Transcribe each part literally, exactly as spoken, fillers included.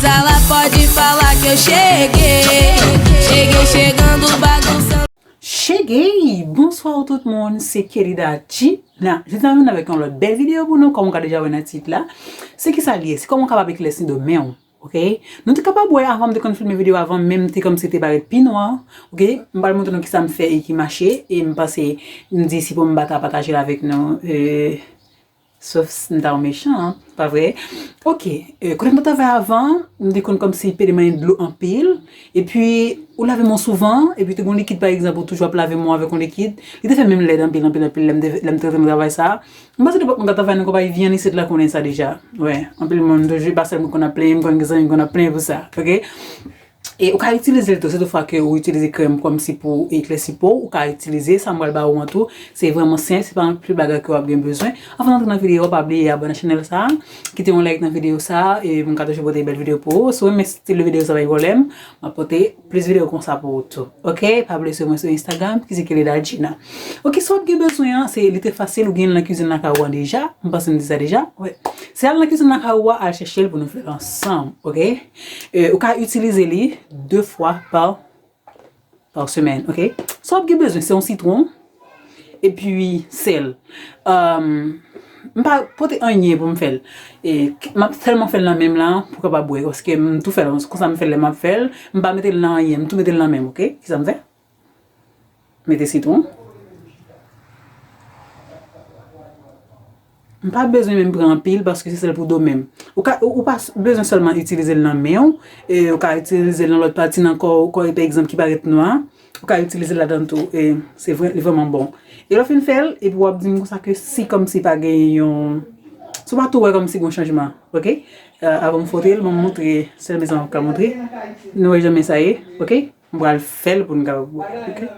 Zala pode falar que eu cheguei. Cheguei chegando, bagunçando. Cheguei! Bonswa tout moun, se Kelly Dadji. Nan, jodi a m vin avèk yon lòt bèl videyo pou nou, kòm ou ka deja wè nan tit la. Se ki sa l ye? Se kòman w kapab eklèsi do men w, oke? Nou te kapab wè avan, m te konn filme videyo avan, men m te kòmsi te parèt pi nwa, oke? M pral montre nou ki sa m fè e ki mache, e m panse, m di si pou m pa ta pataje l avèk nou, e, Sof si m ta yon mechan, pa vre? Oke, e, kote m t ap travay avan, m te konn kòmsi pede manyen dlo anpil, epi ou lave men w souvan, epi te gen yon likid, pa egzanp, ou toujou ap lave men w avèk yon likid, li te fè men m lèd anpil, anpil, anpil, lè m te, lè m te rantre nan travay sa a. M panse nenpòt moun k ap travay nan konpayi Vian isit la konnen sa deja. Wè, anpil moun toujou, pa sèl mwen konn ap plenyen, m konn gen zanmi m konn ap plenyen pou sa, oke? E ou ka itilize l tou, si toutfwa ke ou itilize krèm kòmsi pou eklèsi po w, ou ka itilize sa m pral ba ou an tou. Se vrèman senp, se pa anpil bagay ke w ap gen bezwen. Anvan n antre nan videyo a, pa bliye abòne ak chanèl sa a, kite yon like nan videyo sa a, e m ka toujou pote bèl videyo pou ou. Si w renmen estil de videyo sa, pa gen pwoblèm, m ap pote plis videyo konsa pou ou tou. Oke? Pa bliye swiv mwen sou Instagram, ki se Kelly Dadji. Oke, sa w ap gen bezwen an, se li trè fasil, ou gen l nan kwizin lakay ou an deja. M panse m di sa deja. Wè. Se al nan kwizin lakay ou a, al chèche l pou nou fè l ansanm, oke? E, ou ka itilize li de fwa pa, pa semèn, oke? Sa w ap gen bezwen, se yon sitwon, epi sèl. Em, m pa pote anyen pou m fè l. E, k-, m ap sèlman fè l nan men m la, pou w kapab wè, paske m tou fè l, konsa m fè l lè m ap fè l, m pa mete l nan anyen, m tou mete l nan men m, oke? Kisa m fè? Mete sitwon. M pa bezwen menm pran anpil paske se sèl pou do menm. Ou ka, ou, ou pa s-, bezwen sèlman itilize l nan men w, e ou ka itilize l nan lòt pati nan kò w, kò w, pa egzanp, ki parèt nwa. Ou ka itilize l ladan tou, e se vre, li vrèman bon. E lè w fin fè l, epi w ap di m konsa ke si kòmsi pa gen yon, si w pa tou wè kòmsi gen yon chanjman, oke? E, avan m fwote l, ban m montre, sèl mezanmi m ka montre. Nou wè jan men sa ye, oke? M pral fè l pou n kapab wè, oke?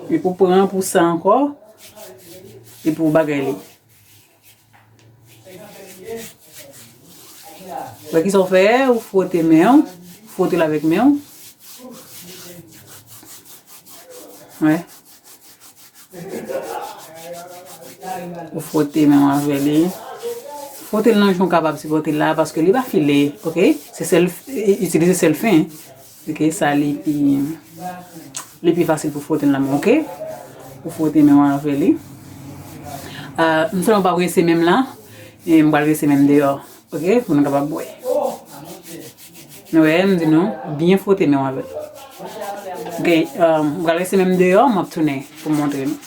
Epi w pran pou sa ankò, epi w bagay li. Wè kisa w fè, ou fwote men w, fwote l avèk men w. Wè. Ou fwote men w avè li. Fwote l nan jan w kapab sipòte l la, paske li pa file, oke? Se sèl, i-, itilize sèl fen. Oke, sa li pi, li pi fasil pou fwote l nan men w, oke? Ou fwote men w avè li. Ah, m sèlman pa prese men m la, e m pral prese men m deyò. Oke, pou nou kapab wè. Nou wè, m di nou, byen fwote men w avè l. Oke, um, m pral rete menm deyò, m ap tounen pou m montre nou.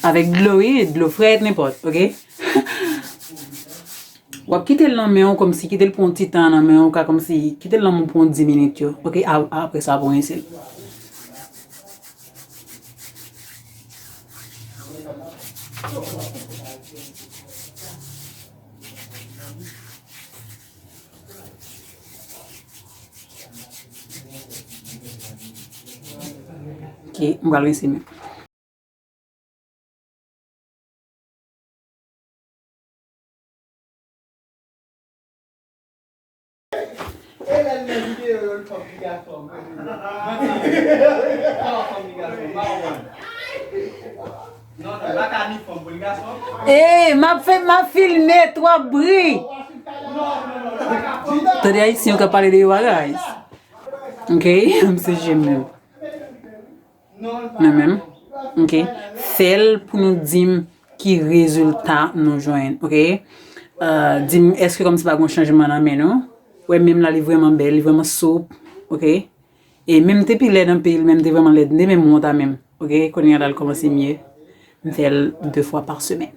Avèk dlo, wi, dlo frèt, nenpòt, oke? W ap kite l nan men w, kòmsi kite l pou yon ti tan nan men w, ka kòmsi kite l nan men w pou yon dis minit yo, oke? A-, apre sa, pou rinse l. Ok, m pral rinse men. E lè l nan videyo yo, l fanm ki gason. Manti. Fanm ki gason, m pa konprann. Non, non, pa ka ni fanm pou li gason. Ey, m ap fè, m ap filme, twòp bri. Tande ayisyen yo k ap pale de yo a, guys. Ok, m se je menm. Mwen menm. Ok. Fè l pou nou di m ki rezilta nou jwenn. Ok. Euh, di m, èske kòmsi pa gen chanjman nan men nou? Wè, men m la, li vrèman bèl, li vrèman soup. Ok. E men m te pi lèd anpil, men m te vrèman lèd. M te menm wont a men m. Ok. Kounye a la, l kòmanse mye. M fè l de fwa pa semèn.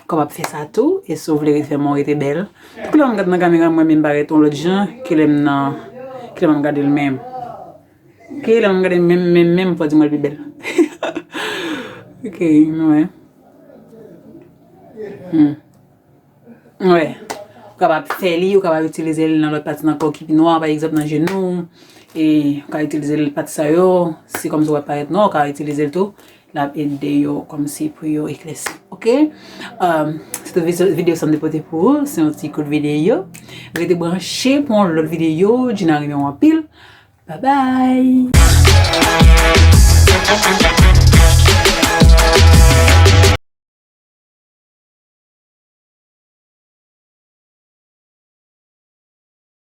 Ou kapab fè sa tou, e si w vle rete fè men w rete bèl. Tout lè m gad nan kamera, mwen menm parèt yon lòt jan ke lè m nan, ke lè m ap gade l menm. Ok, lè m gade menm, menm, menm, fò di mwen l pi bèl. Ok, nou wè. Hmm. Wè. Ou kapab fè li, ou kapab itilize l nan lòt pati nan kò w ki pi nwa, pa egzanp nan jenou. E ou ka itilize l pati sa yo. Si kòmsi w ap parèt nwa, ou ka itilize l tou. L ap ede yo kòmsi pou yo eklèsi. Ok? Um, se tout vi-, videyo sa m te pote pou ou. Se yon ti kout videyo. Rete branche pou yon lòt videyo. Djina renmen w anpil. Bye bye.